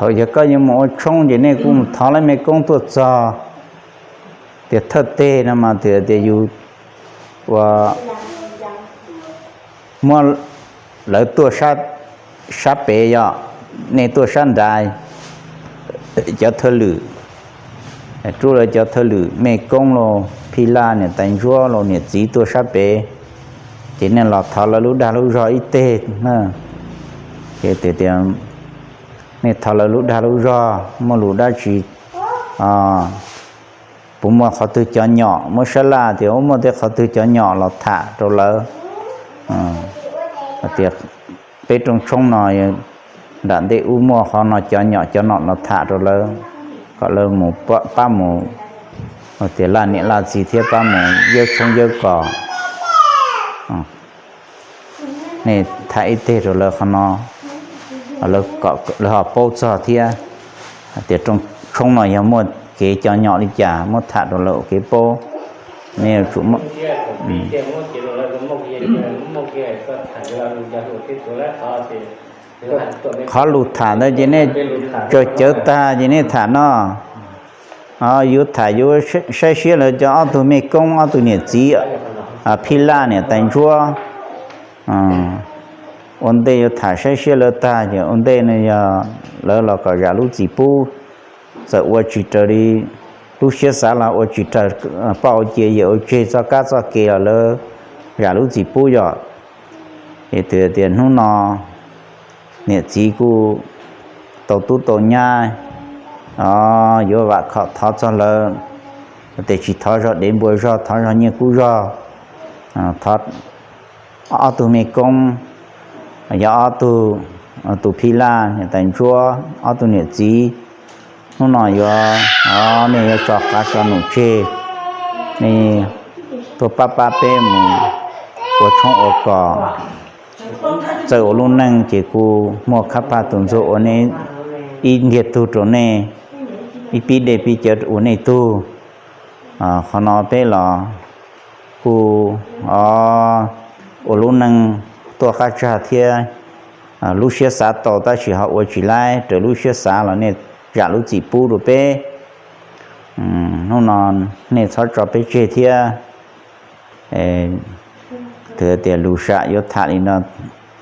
Thaum yog koj yuav mus ua tshoob ces nej kuj mus thov lawv mej koob tuaj txog. Tias thawj teg no mas tias yus ua muab lawv tuaj sab pem yom, nej tuaj sab nrad, cov thawj lwm, rub lawv cov thawj lwm mej koob los phij laj niam tais ntsuab los niam txiv tuaj sab pem, ces nej los thov lawv lub dag lub zog ib teg na. Ces tias nej thov lawv lub dag lub zog muaj lus dab tsi, puas muaj qhov twg cov nyom, muab sab laj tias muaj tej qhov twg cov nyom los tham rau lawv. Tias peb rooj tshoob no nram ntej ub muaj qhov no cov nyom cov nom los tham rau lawv, kom lawv mus pab mus tias laj niam laj txiv thiab pab mus yawb tshoob yawb kos. Nej tham ib teg rau lawv qhov no, lawv ho paub txog thiab. Tias rooj tshoob no yog muaj kev cov nyom li cas muab tham rau lawv ua kev paub. Nej yuav tsum qhov lus tham ntawd ces nej tsaws cawv tag ces nej tham no. Yuav tham yuav saib siab lawv cov ob tug mej koob ob tug niam txiv, phij laj niam tais ntsuab. Ua ntej yuav tham saib siab lawv tag ces ua ntej no yog lawv los kom zam lub txim pub. Txawm ua tsis raws li lub siab xav los ua tsis raws, poj ua cia yawm ua tseg txoj kab txoj kev los lawv zam lub txim pub yom. Es tias hnub no niam txiv kuj tau tub tau nyab, yuav vam khom thov txog lawv, tias tsis thov zog dev npua zog, thov zog nyiaj kub zog, thov ob tug mej koob, yog ob tug, tus phij laj niam tais ntsuab, ob tug niam txiv, hnub no yuav, nej yuav tso qav tso num tseg, nej tuaj pab pab peb mus ua tshoob ua kos, txawj ua lub neej ces kuv muaj khab phaj tus ntxuag ua nej ib ntiag tug rau nej, ib pib dej pib cawv ua nej tug. Qhov no peb los kuj ua lub neej tuaj qab tsag thiab, lub siab xav tau tab sis ho ua tsis laib raws lub siab xav los nej zam lub txim pub rau peb. Hnub no nej txhob tso peb tseg thiab. Txawm tias lus sam yuav tham li no,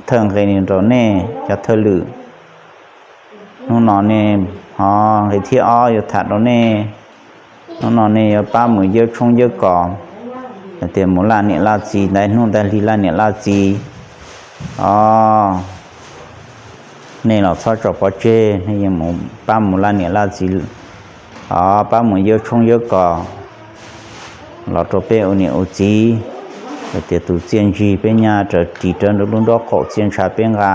thawj nqe li rau nej cov thawj lwm. Hnub no nej ho nqe thib ob yuav tham rau nej. Hnub no nej yuav pab mus yawb tshoob yawb kos, hais tias mus laj niam laj txiv, ntais hnub ntais hli laj niam laj txiv. O, nej los txhob tso pov tseg, nej yeej mus pab mus laj niam laj txiv, o, pab mus yawb tshoob yawb kos los rau peb ua niam ua txiv. Hais tias tus txiaj ntsig peb nyab raws ris raws lub nraub qaum txiaj ntsha peb nqa.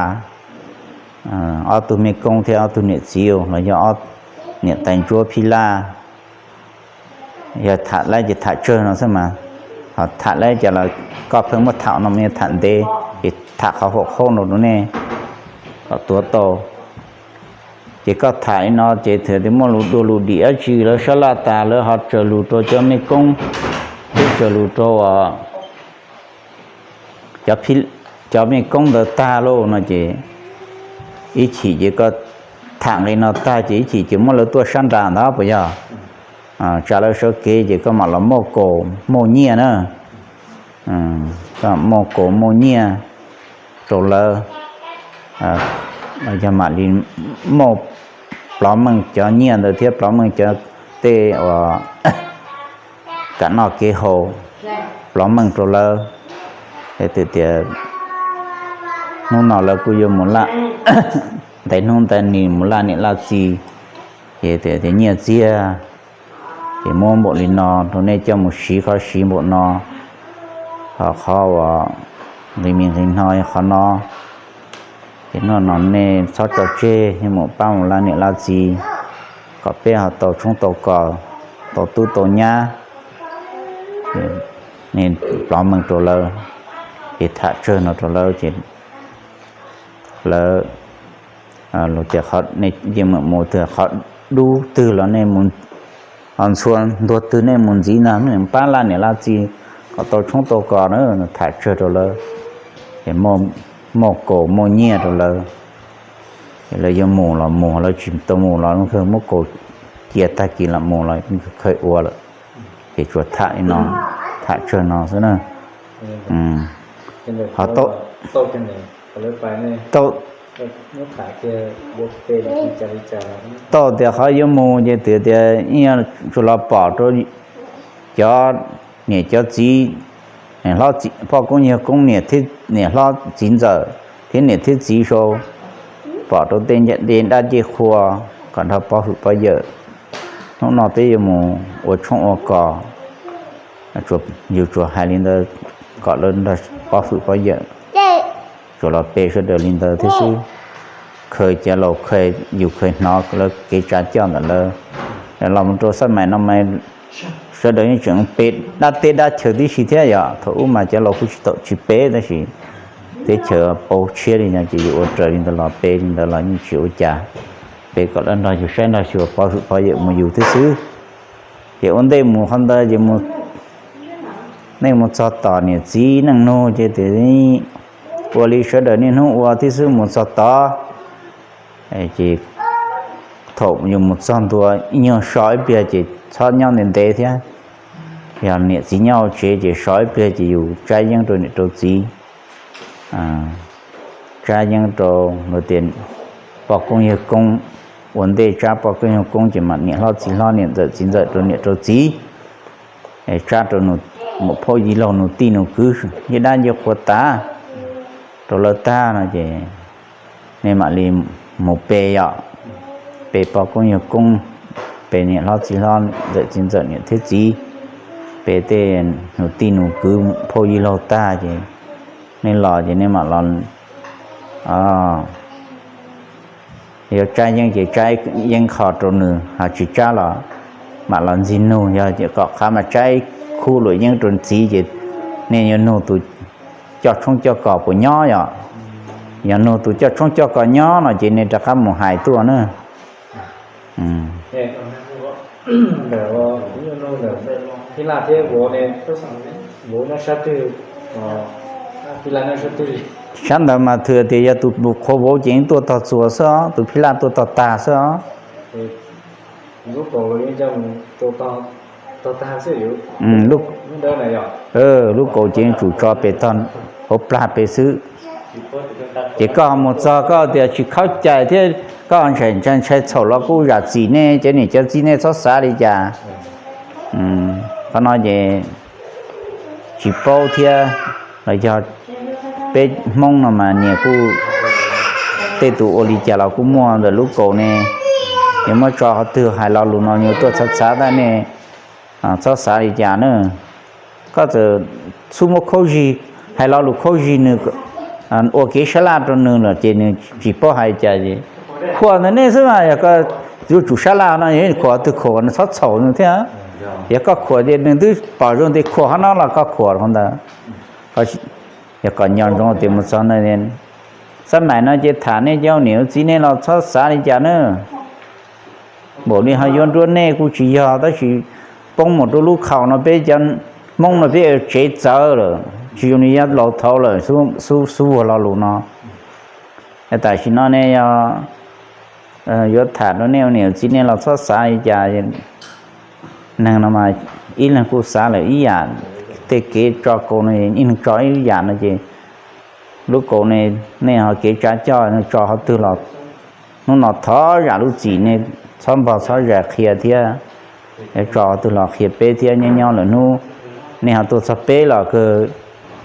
Ob tug mej koob thiab ob tug niam txiv los yog ob niam tais ntsuab phij laj. Yog tham laib ces tham tsawg no xwb mas, ho tham laib cas los koj pheej muab tham no mas yog tham ntev, ces tham qhov huam qhaub no rau nej kom tuav tau. Ces koj tham li no ces txawm tias muaj lus dua lus dim dab tsi lawv sab laj tas lawv ho tsaws lus rau cov mej koob, thiab tsaws lus rau cov mej koob ntawd tag lauj no ces ib chim ces koj tham nqe no tag ces ib chim ces muab lawv tuaj sab nrad ntag puas yog? Tsam lawv sawv kev ces koj mam los muaj kaus muaj nyiaj na. Koj muaj kaus muaj nyiaj rau lawv, yog mam li muaj plov meej cov nyiaj ntawd thiab plov meej cov tej uas kam noj kev haus, plov meej rau lawv. Es tias hnub no lawv kuj yuav mus laj, ntais hnub ntais hli mus laj niam laj txiv, ces tias nyiaj txiag ces muab npaum li no rau nej coj mus siv qhov siv npaum no, ho qhov uas nqi mi nqi no qhov no. Ces hnub no nej txhob tso tseg, nej mus pab mus laj niam laj txiv kom peb ho tau tshoob tau kos, tau tub tau nyab. Nej plov meej rau lawv, ces tham tsawg no rau lawv ces lawv, los tias nej yeej mus twg qhov dub twg los nej mus, ho ntxhua ntuag twg nej mus ntxiv ntag, nej pab laj niam laj txiv kom tau tshoob tau kos na, tham tsawg rau lawv, ces muaj kaus muaj nyiaj rau lawv. Lawv yuav mus los mus, lawv tsis tau mus los kawg muab kaus cia tag kis los mus los kawg ua lawm. Ces tsuas tham li no, tham tsawg no xwb na. Ho tau, tau tias qhov yuav mus ces twb tias ib yam tsuas los pom rau cov niam cov txiv, poj koob yawg koob, niam hlob txiv ntxawm thiab niam thiab txiv sau, pom rau tej ncej dab ncej qhua kom nrog pov hwm pov yawm. Hnub no peb yuav mus ua tshoob ua kos, yus tsuas hais li ntawd kom lawv nrog pov hwm pov yawm. Tsuas los pe sawv daws li ntawd thiab xwb. Khaws cov laus, yus khaws hnov lawv kev tsa coj ntawm lawv los mus rau xab mais no mas sawv daws yeej tseem pe dab teb dab chaw tib si thiab yom. Thaum ub mas cov laus kuj tsis tau tsis pe tab sis teb chaws pauv tshiab li no ces yus ua raws li ntawd los pe li ntawd los yeej tsis ua cas. Pe kom lawv nrog yus saib nrog xyuas pov hwm pov yawm mus yus thiab xwb. Ces ua ntej mus qhov ntawd ces nej mus txog tom niam txiv neej nug ces ua li sawv daws niaj hnub ua thiab xwb, mus txog tod ces thaum yus mus txog ntua ib nyuag so ib pliag ces txhob nyob ntev ntev thiab. Yog niam txiv nyob hauv tsev ces so ib pliag ces yus tsab yeeb rau niam rau txiv, tsab yeeb rau tias poj koob yawg koob. Ua ntej tsab poj koob yawg koob ces mam niam hlob txiv hlob, niam ntxawm txiv ntxawm rau niam rau txiv, tsab rau muam phauj yij laug nus tij nus kwv, yij dab yij qhua tas rau lawv tag no ces nej mam li mus pe yom, pe poj koob yawg koob, pe niam hlob txiv hlob, ntxawm txiv ntxawm niam thiab txiv, pe tej nus tij nus kwv phauj yij laug tag ces nej los ces nej mam los yuav tsab yeeb ces tsab yeeb qho rau nws, ho tsis tsab los mam los ntxig nug. Yog kom qhav mas tsab khub luam yeeb rau txiv ces nej yuav nug tus coj tshoob coj kos puas nyob yom. Yog nug tus coj tshoob coj kos nyob no ces nej rov qab mus hais tuaj na. Sab ntawd mas thwm tias yog tus qhuav vauv ces yeej tuaj tog txuas xwb os, tus phij laj tuaj tog tag xwb os. Lub kaus ces tsum tso pem tog hauv plag pem xwb. Ces koj mus txog koj tias tsis khaub cai thiab koj ntshai ntshai txhaum los kuj zam txim nej cov niam cov txiv, nej txhob xav li cas. Qhov no ces tsis paub thiab los yog peb Hmoob no mas niam kuj, tej tus ua li cas los kuj muaj ntawm lub kaus ne. Yuav muab tso qhov twg, hais lo lus no yuav tuaj txhav txhav tab nej txhob xav li cas na. Koj txawm xub muab khaub zig, hais lo lus khaub zig nws, ua kev sab laj rau nws lawm ces nws tsis paub hais li cas. Khuam ntawm nej xwb mas, yog koj yuav tsum sab laj no, khuam qhov twg khuam nws txhob txhaum nws thiab. Yog koj khuam ces nws twb pom zoo tias khuam qhov no los koj khuam qhov ntawd. Yog kom nco ntsoov tias mus txog ntawd, xab maim no ces tham nej cov niam txiv nej los txhob xav li cas na. Npaum li ho yuav nruab nej kuj tsis yog, tab sis poob mus rau lub khaus no peb cov Hmoob no peb tsev txawv lawm, tsis zoo li yav laus thaud lawm, xub vuag lo lus no. Tam sim no ne yog yuav tham rau nej ua niam txiv nej los txhob xav li cas. Neeg no mas ib leeg kuj xav lawm ib yam, tej kev tso kaus no ib leeg tso ib yam no ces lub kaus ne, nej ho kev tsav coj tso qhov twg los hnub no thov zam lub txim, nej txhob npog txhob zais qhia thiab. Tso qhov twg los qhia peb thiab, nyob nyob lawm hnub nej ho tuaj txog peb los kawg,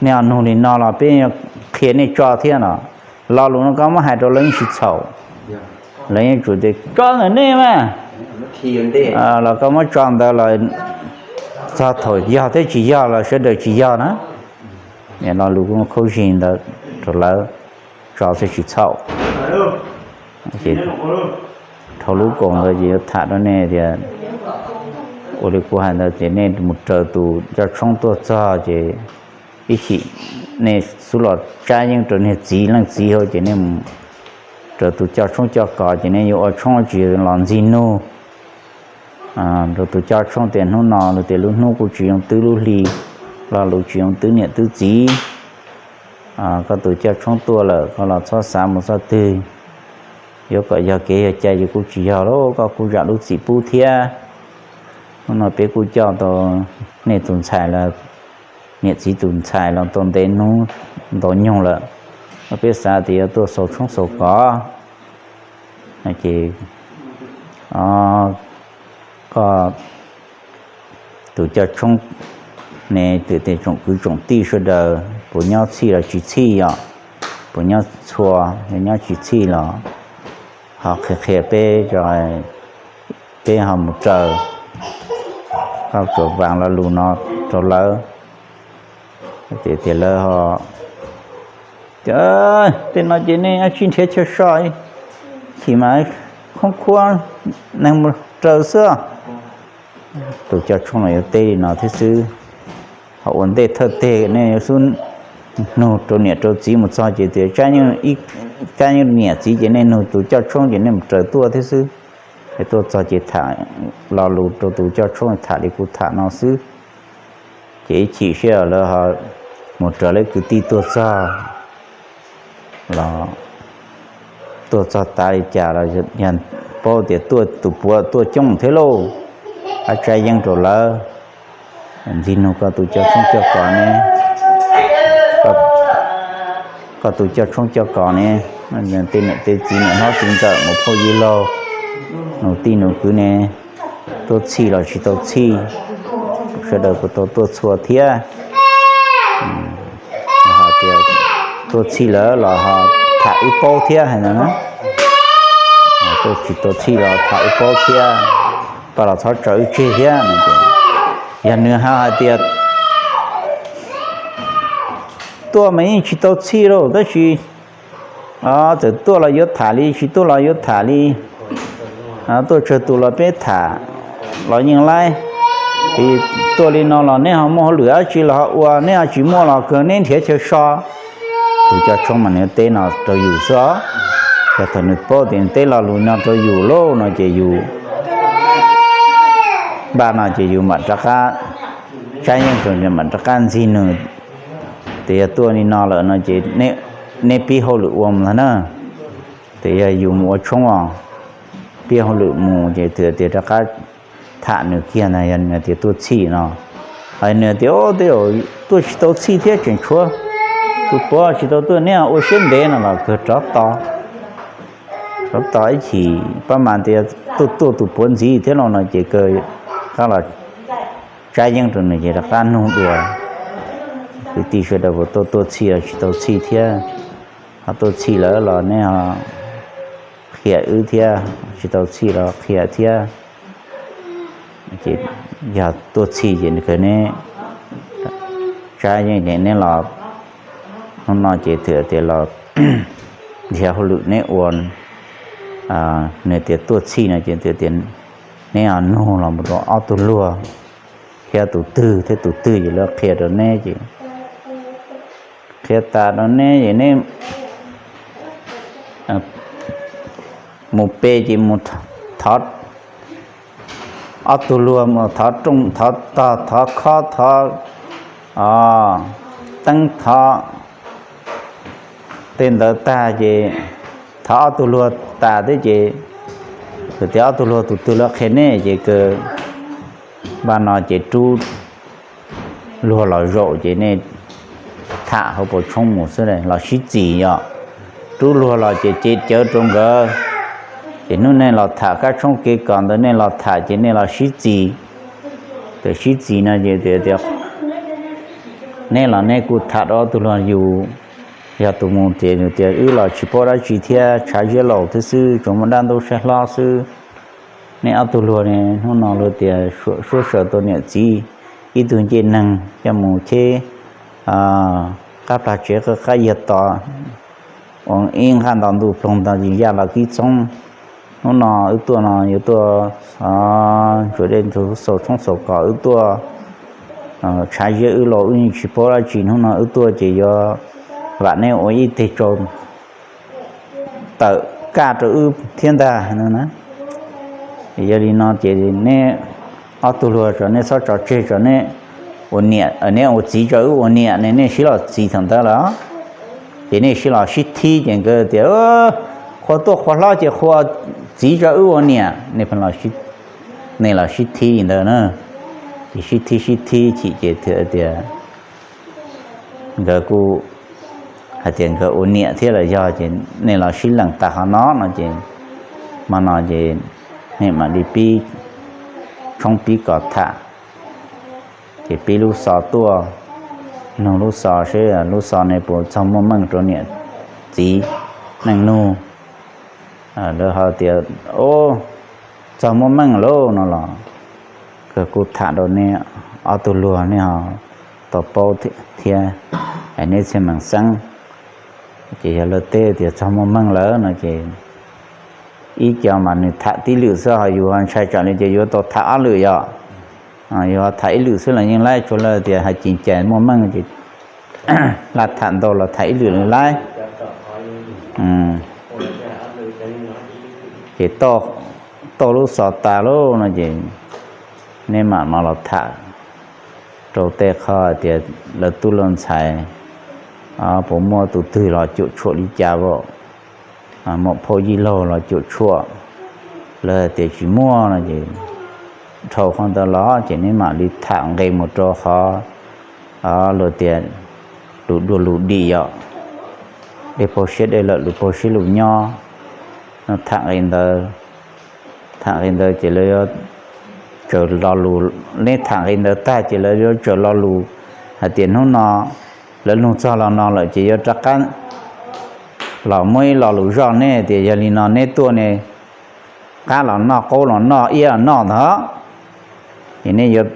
nej ho nug li no los peb qhia nej tso thiab no. Lo lus no koj muab hais rau lawv yeej tsis txhaum, lawv yeej tsum tias tso ntawm nej mas, los koj muab tso ntawd los txog thaum yog thiab tsis yog los sawv daws tsis yog na. Lo lus khaub zig ntawd rau lawv tso thiaj tsis txhaum. Dhau lub kaus ntawd ces yuav tham rau nej tias, ua li kuv hais ntawd ces nej mus raws tus coj tshoob tuaj txog ces ib chim nej xub los tsab yeeb rau niag txiv leej txiv hauv ces nej mus raws tus coj tshoob coj kos ces nej yuav ua tshoob tsis los ntxig nug rau tus coj tshoob tias hnub no los tias lub hnub kuj tsis yoo twb lub hli, lo lus tsis yoo twb niam twb txiv. Koj tus coj tshoob tuaj lawm koj los txhob xav mus txoj twg. yuav kom yog kev yog cai ces kuj tsis yog lauj, koj kuj zam lub txim pub thiab. Hnub no peb kuj coj tau nej tus ntxhais los, niam txiv tus ntxhais los tau ntev hnub ntau nyoog lawm, peb xav tias yuav tuaj xaus tshoob xaus kos. Ces koj tus coj tshoob ne, twb tias tsoom kwv tsoom tij sawv daws puas nyob txhij los tsis txhij os, puas nyob txhua, yog nyob tsis txhij los ho qhia qhia peb, peb ho mus raws, koj tsuas vam lo lus no rau lawv. Tias lawv ho, tej no ces nej tsis nrhiav chaw so, chim mas khoob khuab, neeg mus raws xwb. Tus coj tshoob los yuav teb li no thiab xwb. Ho ua ntej thawj teg nej yuav xub nug rau niam rau txiv mus txog ces tias, ib kab yeej niam txiv ces nej nug tus coj tshoob ces nej mus raws tuaj thiab xwb. Es tuaj txog ces tham lo lus rau tus coj tshoob, tham li kuv tham no xwb. Ces ib chim seb lawv ho mus raws lawv kwv tij tuaj txog los tuaj txog tas li cas los yog paub tias tuaj tus puav tuaj coob thiab lauj, ab tsab yeeb rau lawv. Ntxig nug koj tus coj tshoob coj kos ne, koj tus coj tshoob coj kos ne, tej niam tej txiv niam hlob txiv ntxawm mus phauj ywg laug, nus tij nus kwv ne, tuaj txhij los tsis tau txhij, sawv daws puas tau tuaj txhua thiab. Hais tias tuaj txhij lawm los ho tham wb paub thiab hais no na. Tuaj tsis tau txhij los tham wb paub thiab, pab los txhob tso wb tseg thiab. Yog nws ho hais tias tuaj mas yeej tsis tau txhij lauj, tab sis txawm tuaj los yuav tham li, tsis tuaj los yuav tham li, tuaj tsawg tus los peb tham los yeej laib. Ces tuaj li no los neb ho muaj hauj lwm dab tsi los ho ua, neb ho tsis muaj los kawg neb nrhiav chaw so. Tus coj tshoob mas nws teb no rau yus xwb os. Yog thaum nws paub tias nws teb lo lus no rau yus lauj no ces yus, npaj no ces yus mam rov qab, tsab yeej rau mam rov qab ntxig nws. Ces yog tuaj li no lawm no ces neb pib hauj lwm ua mus ntag na. Ces yog yus mus ua tshoob os, pib hauj lwm mus ces twb tias rov qab tham nws kiag ntag, yog nws tias tuaj txhij no. Hais nws tias tej zaum tuaj tsis tau txhij thiab, tseem tshuav tus puav tsis tau tuaj, neb ua siab ntev no los kawg rov tos. Rov tos ib chim pab mas tias tuaj tuaj tus puav ntxiv thiab los no ces kawg qab los tsab yeeb rau nws ces rov qab nug dua, kwv tij sawv daws puas tuaj, tuaj txhij los tsis tau txhij thiab. Ho tuaj txhij lawm los neb ho qhia wb thiab, tsis tau txhij los qhia thiab. Ces yog tuaj txhij ces neb, tsab yeej ces neb los, hnub no ces twb tias los nrhiav hauj lwm neb ua, nws tias tuaj txhij no ces tias neb ho nug los mus rau ob tug luag thiab tus twg thiab tus twg ces lawv qhia rau neb ces qhia tas rau neb ces neb mus pe ces mus thov ob tug luag, mus thov rooj thov tog thov khob thov teeb thov tej ntawd tag ces thov ob tug luag tas thiab ces, tias ob tug luag tus twg lawv qhia neb ces kawg npaj no ces rub luag los zaum ces nej tham hauv paus tshoob mus xwb los sib txis yom. Rub luag los ces cev cawv rau nkawd, ces hnub nej los tham kab tshoob kev kos ntawd nej los tham ces nej los sib txis. Ces sib txis no ces tias neb los neb kuj tham rau ob tug luag, yus yog tus mus ces nws tias wb los tsis paub dab tsi thiab, tshav ziab laus thiab xwb, tsuas muaj dab ntaub saib hlob xwb. Nej ob tug luag ne, hnub no luag tias suab saws tau niam txiv ib tug ncej neeg coj mus cheb qab plag tsev qab qab yag tos, ua ib nqaj nto ntuj ploog nto zis yaj los kib txoob. Hnub no wb tuaj no yuav tuaj ntsuas dej ntxuag xaus tshoob xaus kos, wb tuaj tshav ziab wb laus wb yeej tsis paub dab tsi, hnub no wb tuaj ces yuav vam neb ua ib teg tsau tawm kaj rau wb thiab ntag no na. Yog li no ces neb ob tug luag tso neb txhob tso tseg tso, neb ua niam neb ua txiv tso wb ua niam ne, nej sib los txis thaum ntawd lawm ces nej sib los sib thib ces nkawd tias, Qhua tuaj qhua hlob ces qhua txiv tso wb ua niam, nej los sib thib li ntawd na. Ces sib thib sib thib chim ces tias nkawd kuj hais tias nkawd ua niam thiab los yog ces nej los sib lees tas qhov no no ces hmo no ces nej mam li pib tshoob pib kos tham. Ces pib lub xov tuaj, nug lub xov seb lub xov ne puas txog muaj meej rau niam txiv neej nug. Lawv ho tias, o, txog muaj meej lauj no los, kuv kuj tham rau neb ob tug luag nej ho tau paub thiab, es neb txhiaj meem xeeb. Ces yog lawv teb tias txog muaj meej lawm no ces ib co mas nws tham tib lwm xwb ho yus ho ntshai tsam li ces yuav tau tham ob lwm yom. Yuav tham ib lwm xwb los yeej laib, tsuas lawv tias hais ceev cai muaj meej ces laj tham ntau los tham ib lwm li laib. Ces tau lub xov tas lauj no ces neb mam mam los tham rau tej qhov hais tias lawv tub lawv ntxhais puas muaj tus twg los cuam tshuam li cas as, muam phauj yij laug los cuam tshuam. Lawv hais tias tsis muaj no ces dhau qhov ntawd los ces neb mam li tham nqe mus rau qhov luag tias lus dua lus dim yom, dej paug siab dej lawm lus paug siab lus nyob no. Tham nqe ntawd, tham nqe ntawd ces lawv yuav tsaws lo lus, neb tham nqe ntawd tag ces lawv yuav tsaws lo lus hais tias hnub no lawv nug txog lo no lawm ces yuav rov qab los muab ib lo lus zoj neb tias yog li no neb tuaj ne, qab los noj qaub los noj iab los noj ntag. Ces nej yuav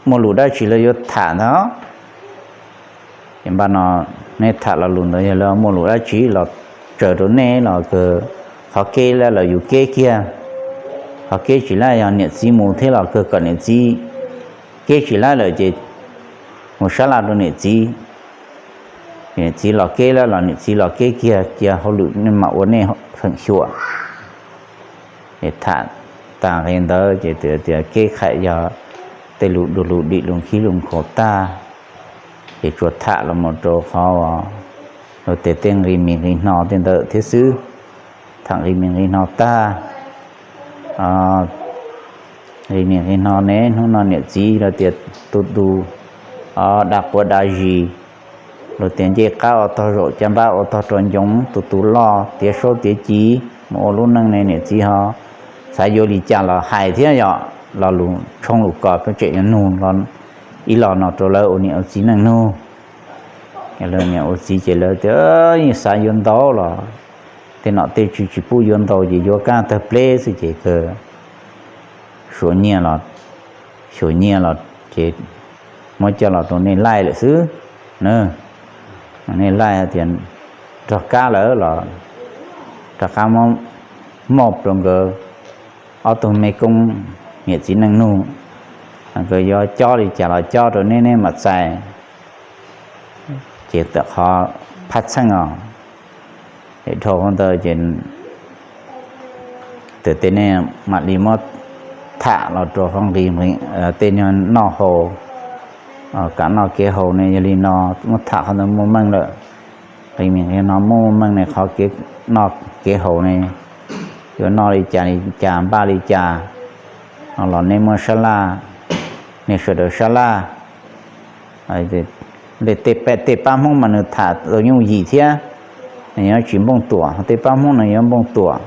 muaj lus dab tsi lawv yuav tham ntag. Ces npaj no neb tham lo lus ntawd yog lawv muaj lus dab tsi los tsaws rau nej los kawg, qhov keb lab los yus keb kiag, qhov keb tsis lab yog niam txiv mus thiab los kawg kom niam txiv, keb tsis lab lawm ces mus sab laj rau niam txiv, niam txiv los keb lab los niam txiv los keb kiag cia hauj lwm nej mam ua nej feem xyuam. Ces tham tas nqe ntawd ces tias keb qhaim yog tej lus dua lus dim lus nkhib lus nkhaus tag, ces tsuas tham los mus rau qhov luag tias tej nqi mis nqi hno tej ntawd thiab xwb. Tham nqi mis nqi hno tag, nqi mis nqi hno ne hnub no niam txiv los tias tus tus da quav da zis, luag tias ncej qab ua tog zaum caj npab ua tog rau ncoo, tus tus loj tiav saub tiav ci mus ua lub neej ne niam txiv ho xav yuav li cas los hais thiab yom, lo lus tshoob lus kos peb tseem yuav nug ib lo no rau lawv ua niam ua txiv neej nug. Lawv niam ua txiv ces lawv tias yeej xav yuav ntau los tej nom tej tswv tsis pub yuav ntau ces yuav kab tawg pleb xwb ces kawg suav nyiaj los, xyuas nyiaj los ces muab coj los rau nej laij lawm xwb na. Nej laij hais tias rog kab lawm los rov qab muab mauj rau nkawd ob tug me koob niam txiv neej nug, nkawd yuav cob li cas los cob rau neb, neb mam txais. Ces tawm qhov phaj txheej os, es dhau qhov ntawd ces tus tej nej mam li muab tham los rau qhov nqi tej noj haus, kam noj kev haus ne yog li no, muab tham qhov ntawd muaj meej lawm. Nqi mis nqi no muaj meej ne qhov kev noj kev haus ne, yuav noj li cas li cas npaj li cas no los nej muab sab laj, nej sawv daws sab laj. Tej pab Hmoob mas nws tham tau yooj yim thiab, nws yuav tsis npoj tuam, tej pab Hmoob nws yuav npoj tuam.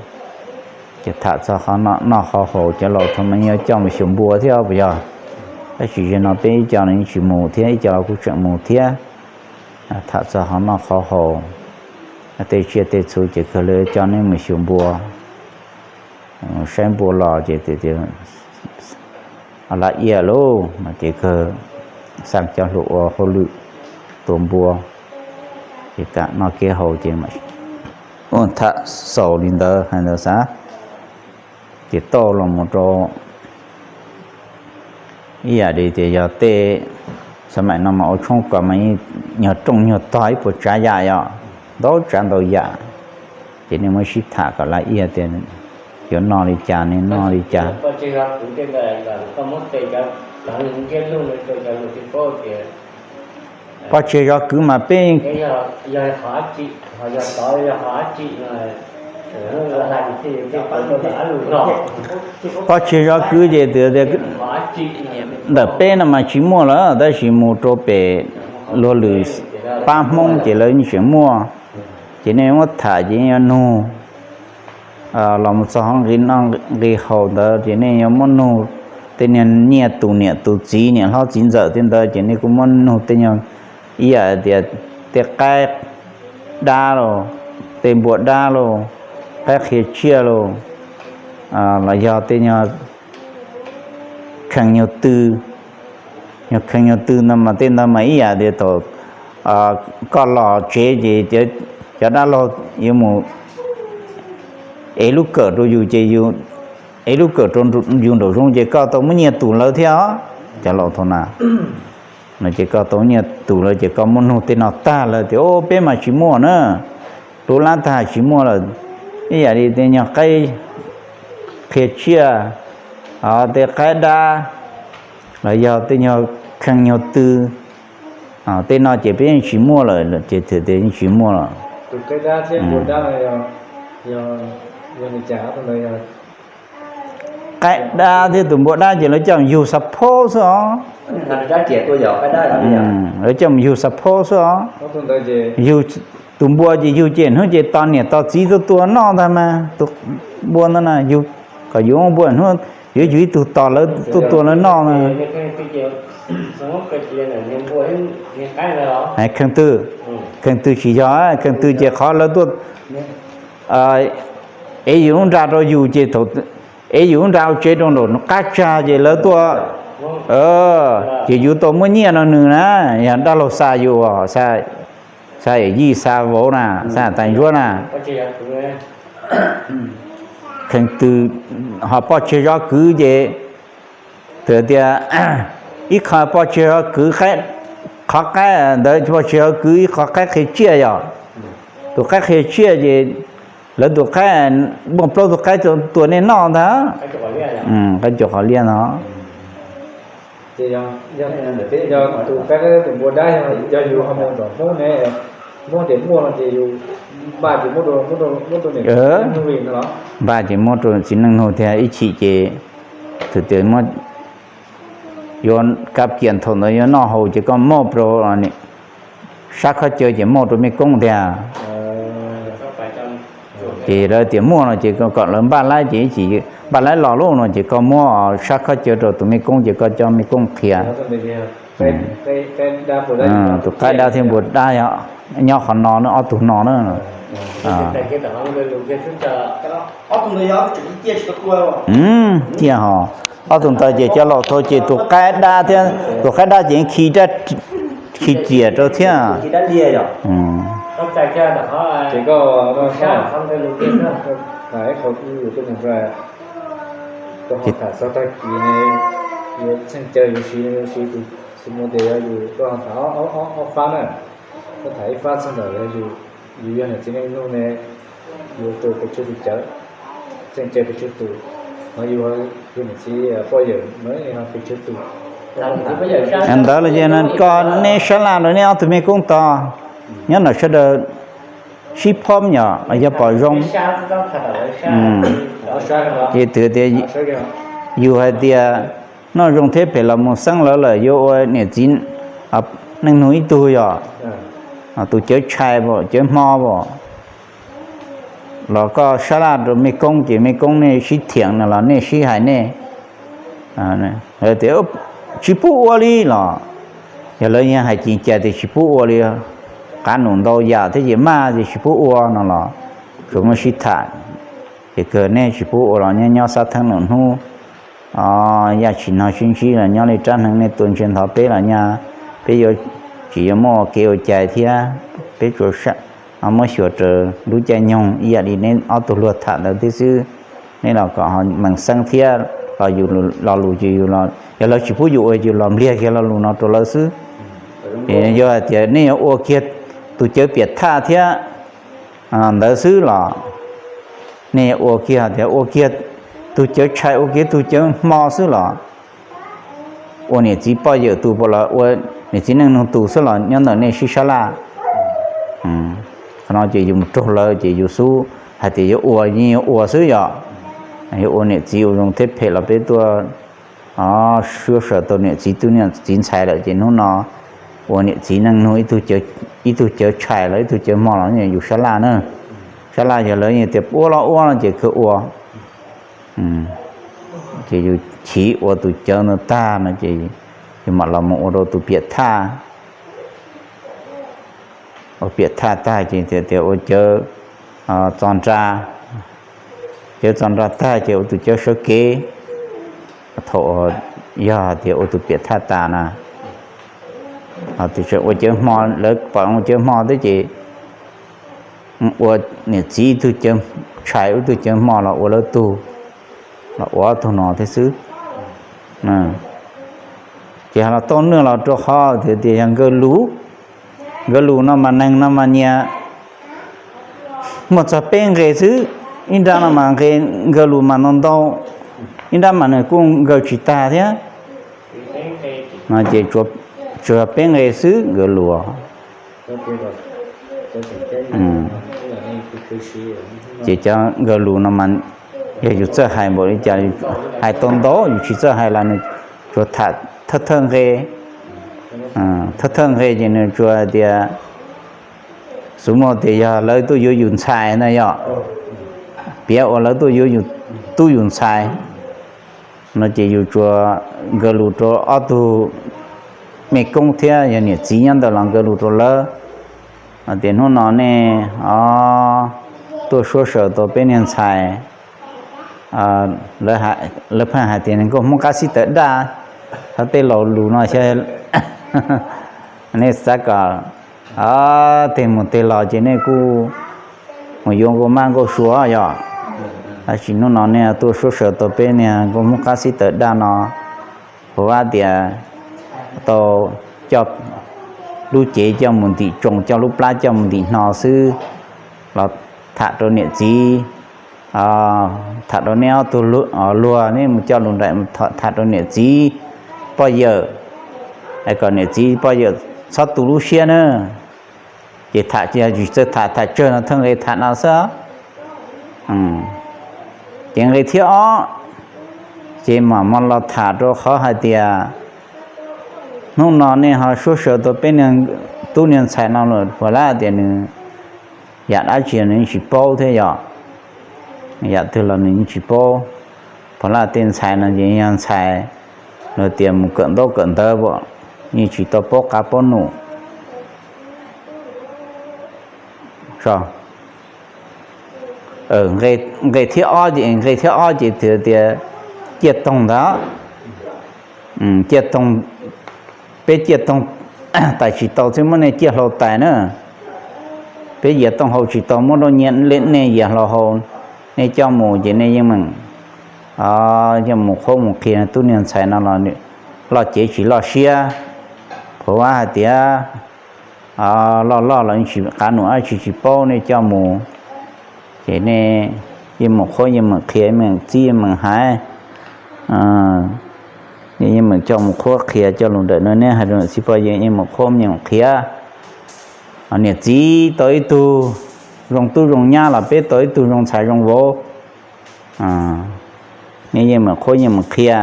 Ces tham txog qhov noj qhov haus cov laus thaum mas yuav coj mus xyuas npua thiab puas yog? Tab sis zaum no peb ib co no yeej tsis mus thiab, ib co los kuj tseem mus thiab. Tham txog qhov noj qhov haus, tej tsiaj tej txhu ces kawg lawv coj neb mus xyuas npua, saib npua los ces tias laj iaj lauj no ces kawg xa cov hluas ua hauj lwm tua npua, ces kam noj kev haus ces ua tham xaus li ntawd hais ntawd xav. Ces tau los mus rau ib yam li tias yog tej xab maim no mas ua tshoob kos mas nyuag rooj nyuag tog ib puas tsav yam yom, ntau tsav ntau yam. Ces nej muab sib tham kom laj iaj tias yuav noj li cas ne noj li cas. Pov tseg zov kwv mas peb Poj tseg zov kwv ces tias ntawm peb no mas tsis muaj lawm, tab sis mus rau pem luag lwm pab Hmoob ces lawv yeej tseem muaj. Ces nej muab tham ces yeej yuav nug los mus txog hauv nqi noj nqi haus ntawd ces nej yuav muab nug tej niag nyiaj tus niam tus txiv niam hlob txiv ntxawm tej ntawd ces nej kuj muab nug tej nyuag ib yam tias tej qaib dab los, tej npua dab los, qaib qhia tsiaj los, los yog tej nyuag kheej nyuag tw, nyuag kheej nyuag tw ntawd mas tej ntawd mas ib yam tias thaum koj los tsev ces cov dab laug yuav mus ev lub kawm rau yus ces ev lub kawm rau yus nraum zoov ces koj tau muab nyiaj tus lawv thiab os. Cov laus thaum na, no ces koj tau muab nyiaj tus lawv ces koj muab nug tej no tag lawv tias o peb mas tsis muaj na, lub lab tag tsis muaj lawm, ib yam li tej nyuag qaib qhia tsiaj, tej qaib dab, los yog tej nyuag kheej nyuag tw, tej no ces peb yeej tsis muaj lawm ces tias yeej tsis muaj lawm. Qaib dab thiab tus npua dab ces lawv coj mus yug xav phob xwb os. Lawv coj mus yug xav phob xwb os. Yug tus npua ces yug ces hnub ces tos niam tos txiv tuaj tua noj ntag mas tus npua ntawd na, yug kom yus npua hnub yuav yug ib tug tos lawv tuaj tua lawv noj na. Kheej twg, kheej twg tsis yog, kheej twg ces qhov lawv tuaj ev yus lub nra rau yus ces thaum ev yus lub nra ua tsev rau nraum qab tsag ces lawv tuaj, ces yus tau muab nyiaj no nws na, yog dab laug xa yus, xa yawm yij xa vauv na, xa tais ntsuab na. Kheej twg ho poj tseg zov kwv ces txawm tias ib qho poj tseg zov kwv, qhov qaib ntawd poj tseg zov kwv ib qho qaib qhia tsiaj yom. Tus qaib qhia tsiaj ces lawv tus qaib muaj plaub tus qaib tua nej noj ntag. Qaib cuam qhov liaj no. Ces yog tus qaib tus npua dab yog yus ho mus nrog Hmoob ne, Hmoob tias muaj no ces yus npaj ces muab rau, muab rau niam txiv neej nug li no los? Npaj ces muab rau niam txiv neej nug thiab ib chim ces txawm tias muab yuav kab kias thaum ntawd yuav noj haus ces koj muab rau sab khob cawv ces muab rau mej koob tiag. Ces lawv tias muaj no ces kom lawv npaj laib ces ib chim npaj laib los lauj no ces koj muab sab khob cawv rau tus mej koob ces koj coj mej koob qhia. Tus qaib dab thiab npua dab nyob qhov no na, ob tug no na. Ciaj ho, ob tug ntawd ces cov laus thaum ces tus qaib dab thiab, tus qaib dab ces khi, khi riam rau thiab. Tham txog tag kis ne, yuav txheej caw yuav siv, yuav siv tus xu mus tias yog yus koj tham ob fab na, koj tham ib fab txog ntawm yog yus, yus yog niam txiv neej nug ne, yuav rau pes tsawg tus cawv, txheej caw pes tsawg tus, ho yus yog niam txiv poj yawm no pes tsawg tus. Ntawd los ces koj neb sab laj rau neb ob tug mej koob tos, nyob ntawm sawv daws sib phob yom los yog pom zoo. Ces twb tias yus hais tias noj zoo thiab phem los mus xeeb lawv lawm yuav ua niam txiv neej nug ib tug yom, tus cawv tshais pam cawv hmo pam, los koj sab laj rau mej koob ces mej koob nej sib thiam no los nej sib hais nej tias tsis pub ua li los, yog lawv yeej hais ceev cas tias tsis pub ua li, qab num ntau yam thiab ces maj ces tsis pub ua no los tsuas muaj sib tham. Ces kawg nej tsis pub ua los nyob nyob xav theeb num hnub, yaj tsis no sib ntsib los nyob li rab hneev nej tua ntsej ntho peb los nyaj, peb yuav tsis yuav muaj ua kev ua cai thiab, peb tsuas muab xyuas raws lub caij nyoog ib yam li neb ob tug luag tham ntawd thiab xwb. Nej los kom ho mees xeeb thiab los yus lo lus ces yus, yog lawv tsis pub yus ua yus los npliag kiag lo lus no rau lawv xwb. Yog hais tias nej yuav ua kiag tus cawv piam thaj thiab ntawd xwb los, nej ua kiag tias ua kiag tus cawv tshais ua kiag tus cawv hmo xwb los, ua niam txiv poj yawm tus pam los ua niam txiv neej nug tus xwb los nyob ntawm nej sib sab laj. Qhov no ces yus mus raug lawv ces yus xub hais tias yuav ua yeej yuav ua xwb yom. Yuav ua niam txiv ua zoo thiab phem los peb tuaj suab sawv tau niam txiv tub niam txiv ntxhais lawm ces hnub no ua niam txiv neej nug ib tug cawv tshais los ib tug cawv hmo los yus sab laj na. Sab laj yog lawv tias ua los ua no ces kawg ua. Ces yus chiv ua tus cawv ntawd tag no ces yus mam los mus ua rau tus piam thaj. Ua piam thaj tag ces tias ua cawv txo nra, cawv txo nra tag ces ua tus cawv sawv kev. Thaum yog hais tias ua tus piam thaj tas na, ua cawv hmo, lawv pom ua cawv hmo thiab ces ua niam txiv ib tug cawv tshais ib tug cawv hmo los ua lawv tug, los ua ob tug no thiab xwb. Ces los tau nws los rau qhov tias yog nkawg lus, nkawg lus no mas neeg no mas nyias muaj txog peb nqe xwb, ib nrab no mas nqe nkawg lus mas ntau ntau, ib nrab mas nws kuj nkawg tsis tag thiab. Ces tsuas peb nqe xwb nkawg lus. Ces cov nkawg lus no mas yog yus txawj hais npaum li cas, hais tau ntau, yus tsis txawj hais los nws tsuas tham thawj thawj nqe, thawj thawj nqe ces nws tsuas tias, xub muaj tias yog lawv tuaj yuav yus ntxhais na yom, piav ua lawv tuaj yuav yus tub yus ntxhais no ces yus tsuas nkawg lus rau ob tug me koob thiab yog niam txiv nyob ntawd los nkawg lus rau lawv tias hnub no nej tuaj suab sawv tau peb niag ntxhais, lawv pheej hais tias nkauj Hmoob qab xib taws daj, hab tej laus lus no xyov nej xav kom teg mus teg los ces nej kuj mus yuav nkauj mab nkauj sua yom. Tab sis hnub no nej tuaj suab sawv tau peb niag nkauj Hmoob qab xib taws daj no, hu ua tias tau coj lub cev coj mus ntim tsoos, coj lub plab coj mus ntim hno xwb los tham rau niam txiv, tham rau neb ob tug luag, neb mus coj lus nraim tham rau niam txiv poj yawm, kom niam txiv poj yawm txhob tu lub siab na. Ces tham tsis txawj tham, tham tsawg no thawj nqe tham no xwb. Ces nqe thib ob ces mam mog los tham rau qhov hais tias hnub no nej ho suab sawv tau peb niag tub niag ntxhais no lawm puas lab tias nws yam dab tsi nws yeej tsis paub thiab yom. Yam twg los nws yeej tsis paub. Puas lab tej ntxhais no ces yog ntxhais luag tias mus kawm ntaub kawm ntawv as, yeej tsis tau paub qab paub num. Nqe thib ob ces, nqe thib ob ces tias ciaj toog ntawd, ciaj toog, peb ciaj toog tais tsis tau xwb muab nej ciaj hlau tais na. Peb yias tooj hau tsis tau muab rau nej yias hlau hau, nej coj mus ces nej yeej meem coj mus qhuab mus qhia tub niag ntxhais no los loj cev tsis loj siab. Phuv ab hais tias loj loj los tsis qab num dab tsi tsis paub, nej coj mus ces nej yeej meem qhuab yeej meem qhia, yeej meem txib yeej meem hais, yeej meem coj mus qhuab qhia coj lus ntawm no, neb hais rau niam txiv poj yawm yeej meem qhuab yeej meem qhia. Niam txiv tau ib tug zoo tub zoo nyab los peb tau ib tug zoo ntxhais zoo vauv, nej yeej meem qhuab yeej meem qhia.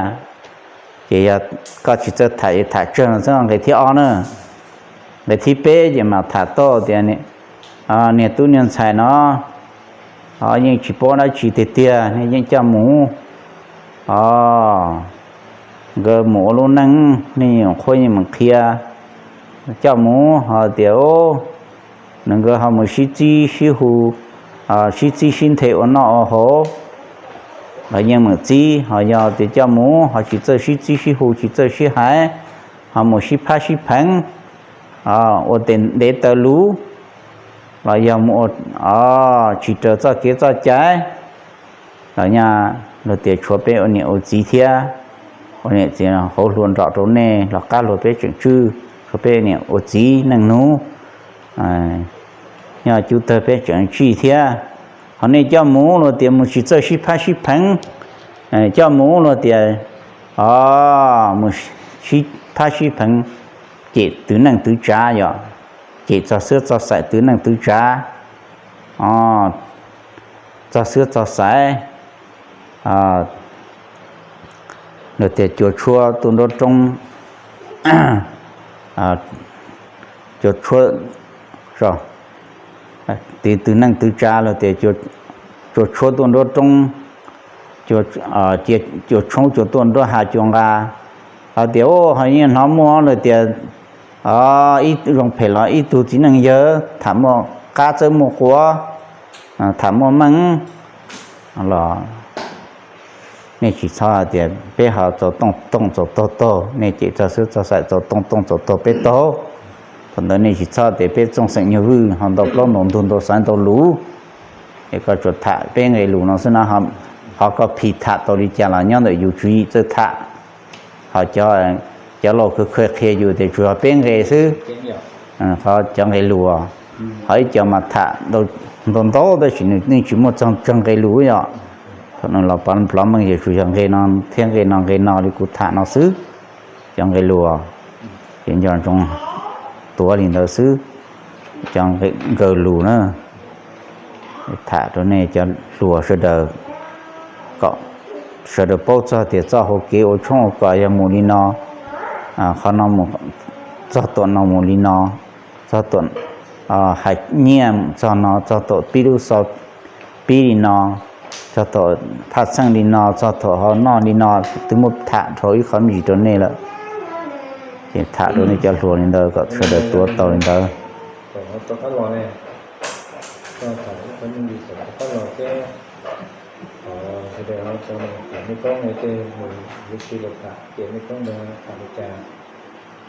Ces yog koj tsis txawj tham es tham tsawg no xwb, nqe thib ob na. Nqe thib peb ces mam tham tau tias niag tub niag ntxhais no yeej tsis paub dab tsi tiag tiag, nej yeej coj mus, nkawd mus ua lub neej, nej yeej qhuab yeej meem qhia, coj mus ho tias nws nkawd ho mus sib txib sib hu, sib txib sib nthe ua noj ua haus, los yeej meem txib. Ho yog tias coj mus ho tsis txawj sib txib sib hu, tsis txawj sib hais, ho mus sib phab sib pheev, ua tes ntev taw lus, los yog mus ua tsis raws txoj kev txoj cai, los yog luag tias tshuav peb ua niam ua txiv thiab, ua niam txiv hauv hluas nraug rau nej los qab hluas peb tseem tswj, tshuav peb niam ua txiv neej nus, nyob cub tawg peb tseem tsij thiab. Ho nej coj mus luag tias mus tsis txawj sib phab sib pheev, coj mus luag tias mus sib phab sib pheev, cem twv neej twv tsav, yog cem txog xwb txog xaim twv neej twv tsav. txog xwb txog xaiv, luag tias cua tshuab tuaj nruab roob, cua tshuab, tiv twv neej twv tsav luag tias cua tshuab tuaj nruab roob, cua tshoob cua tuaj nruab hav cua nqa. Ho tias, ho yeej hnov muaj luag tias ib zoo phem los ib tug txiv neej yawg tham muaj qab txawb muaj quav, tham muaj meej los nej tsis txhob hais tias peb ho txaus tooj tooj txaus taug taug, nej cem txog xwb txog xaim txaus tooj tooj txaus taug peb taug. Thaum ntawd nej tsis txhob tias peb txooj xeem nyuag vwj ho ntau plaub ntau ntug ntau xaiv ntau lus, es koj tsuas tham peb nqe lus no xwb na. Ho koj phim tham tau li cas los nyob ntawm yus tswv yim txawj tham. Ho cov laus kawg kawg qhia yus tias tsuas yog peb nqe xwb, qhov cov nqe lus, ho ib co mas tham ntau ntau tab sis nws yeej tsis muaj txog tsawg nqe lus yom. Thaum nws los plov meej ces tsuas yog nqe no thiab nqe no nqe no li kuv tham no xwb, cov nqe lus. Ces nco ntsoov tuav li ntawd xwb, cov nkawg lus na. Tham rau nej cov hluas sawv daws kom sawv daws paub txog tias txoj hau kev ua tshoob ua kos yog mus li no, qhov no mus, txog tom no mus li no, txog tom hais nyiaj txog no, txog tom pib lub xov pib li no, txog tom phaj txheej li no, txog tom hauv noj li no, twb muab tham dhau ib qho me ntsis rau nej lawm. Ces tham rau nej cov hluas li ntawd kom sawv daws tuav tau li ntawd.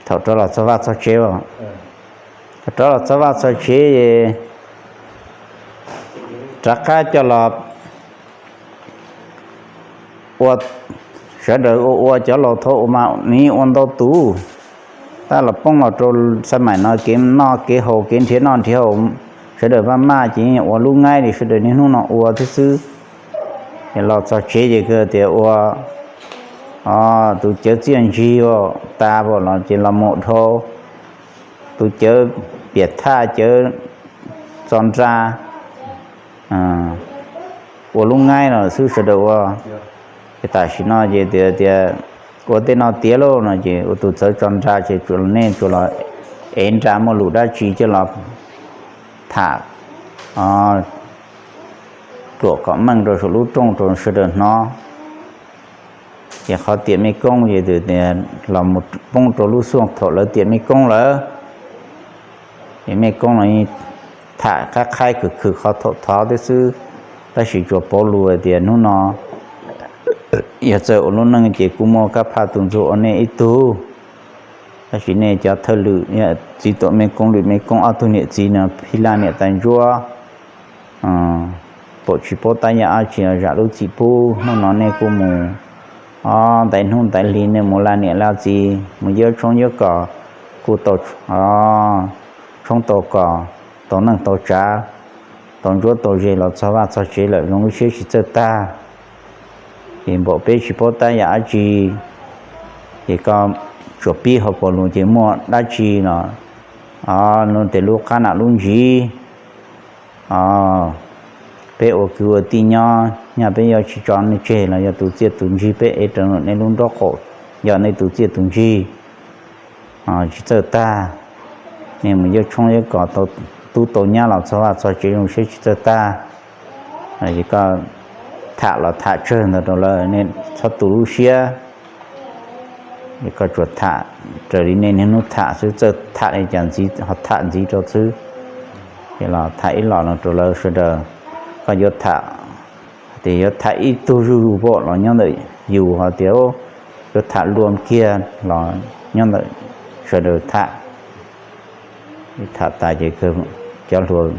Thaum rov los txog vaj txog tsev, thaum rov los txog vaj txog tsev, rov qab coj los ua, sawv daws ua ua cov laus thaum ub mas nws ua ntau tus, tab los poob los rau xab maim no kev noj kev haus kev nrhiav noj nrhiav haus, sawv daws maj maj ces ua lub ngaib li sawv daws niaj hnub no ua thiab xwb. Ces los txog tsev ces kawg tias ua tus cawv txiaj ntsig tas los ces los mus dhau tus cawv piam thaj cawv txo nra ua lub ngaib no xwb sawv daws ua. Ces tam sim no ces tias tias ua tej no tiav lauj no ces ua tus txawv tso nra ces tsuas los nej tsuas los ev nra muaj lus dab tsi coj los tham pluam kom meej rau saum lub rooj rau sawv daws hnov. Ces qhov tiam mej koob ces los mus poob rau lub xuaj thaum lawv tiam mej koob lawm. Ces mej koob los tham qab qhaib khwv khwv qhov thaum thov thiab xwb, tab sis tsuas pauv lus tias hnub no yog txawj ua lub neej ces kuj muaj kab phaj tus ntxuag ua nej ib tug. Tab sis nej cov thawj lwm txiv tuam mej koob lwm mej koob ob tug niam txiv no phij laj niam tais ntsuab, paum tsis paub tab yam dab tsi zam lub txim pub. Hnub no nej kuj mus o ntaiv hnub ntaiv hli nej mus laj niam laj txiv mus yawb tshoob yawb kos kuj tau tshoob tau kos, tau neej tau tsav, tau ntsuab tau ze los txog vaj txog tsev lawm zoo lub siab tsis txawj tag. Ces npaum peb tsis paub tab yam dab tsi, ces koj tsuas pib hauv paus lus ces muaj dab tsi los o tes lub qab nam lub ntsiv o peb ua kwv ua tij nyob, nyaj peb yuav tsis tso nej tseg los yog tus txiaj tus ntsig peb ev raws nej lub nraub qaum, yog nej tus txiaj tus ntsig tsis txawj tag. Nej mus yawb tshoob yawb kos tau tub tau nyab los txog vaj txog tsev zoo siab tsis txawj tag. Ces koj tham los tham tsawg ntawd rau lawv, nej txhob tu lub siab. Es koj tsuas tham raws li nej niaj hnub tham xwb, txawj tham li cas ntxiv ho tham ntxiv rau xwb. Ces los tham ib los no rau lawv sawv daws, koj yuav tham, tias yuav tham ib tug zuj zus pom los nyob ntawm yus, ho tias yuav tham luam kiag los nyob ntawm sawv daws tham. Tham tas ces cov hluas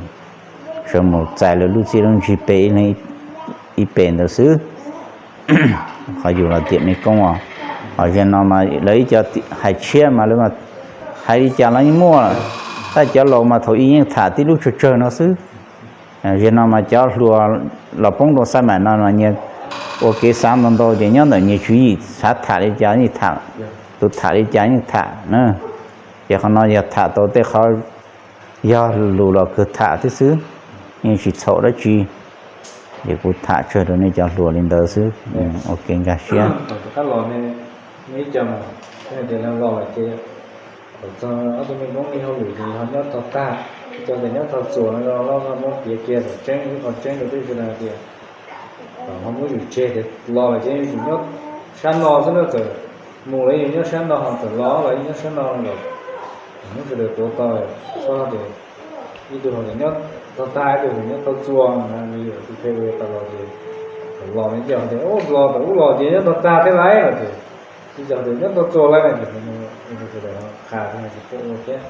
sawv mus txais lawv lub txiaj lub ntsig pe ib leeg ib pe ntawd xwb. Qhov yus los tiam mej koob os. Ho zaum no mas lawv ib co hais tshiab mas lawv hais li cas los yeej muaj, tab cov laus mas thaum ub yeej tham tib lub tsawg tsawg no xwb. Zaum no mas cov hluas los poob rau xab maim no mas nyias ua kev xav ntau ntau ces nyob ntawm nyias tswv yim xav tham li cas yeej tham, tus tham li cas yeej tham na. Ces qhov no yog tham tau tej qhov yog lus los kawg tham thiab xwb, yeej tsis txhaum dab tsi. Ces kuv tham tsawg rau nej cov hluas li ntawd xwb. Ok, nkag siab. Ib co tias los lawm ces thaum txog ob tug me Hmoob ib hauj lwm ces ho nyob tog tag, ib co tias nyob tog txuas no los Hmoob piav kiag kom tseeb ib qho tseeb rau teb chaws tias ho muab yus tseg tias los lawm ces yus nyob sab no xwb na, txawm mus los yus nyob sab no, ho txawm los los yus nyob sab no lawm. Hnub sawv daws tuav tau txhob tias ib tug hais tias nyob tog tag, ib tug tias nyob tog txuas no, yus tus phe ua tau los ces thaum los no ib co tias los thaum ub los ces nyob tog tag thiab lauj, los tias ib co tias nyob tog txuas lauj, ces tus sawv daws qha thiab tsis tau ua thiab.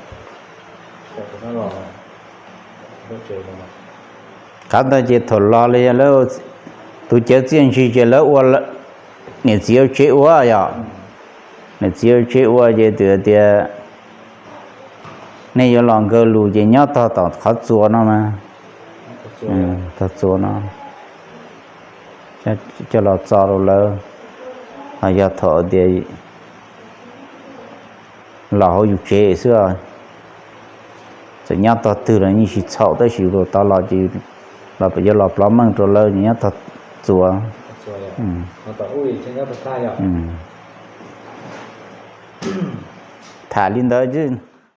Qhov ntawd ces thaum los los yog lawv tus cawv txiaj ntsig ces lawv ua niam txiv ua tsev ua yom. Niam txiv ua tsev ua ces txawm tias nej yuav los nkawg lus ces nyob tog tom qhov txuas no mas, tog txuas no coj los txo rau lawv. Ho yog thaum tias los hauv yus tsev xwb, txawm nyob tog twg los yeej tsis txhaum, tab sis luag tau los ces los yuav los plov meej rau lawv, nyob tog txuas. Tham li ntawd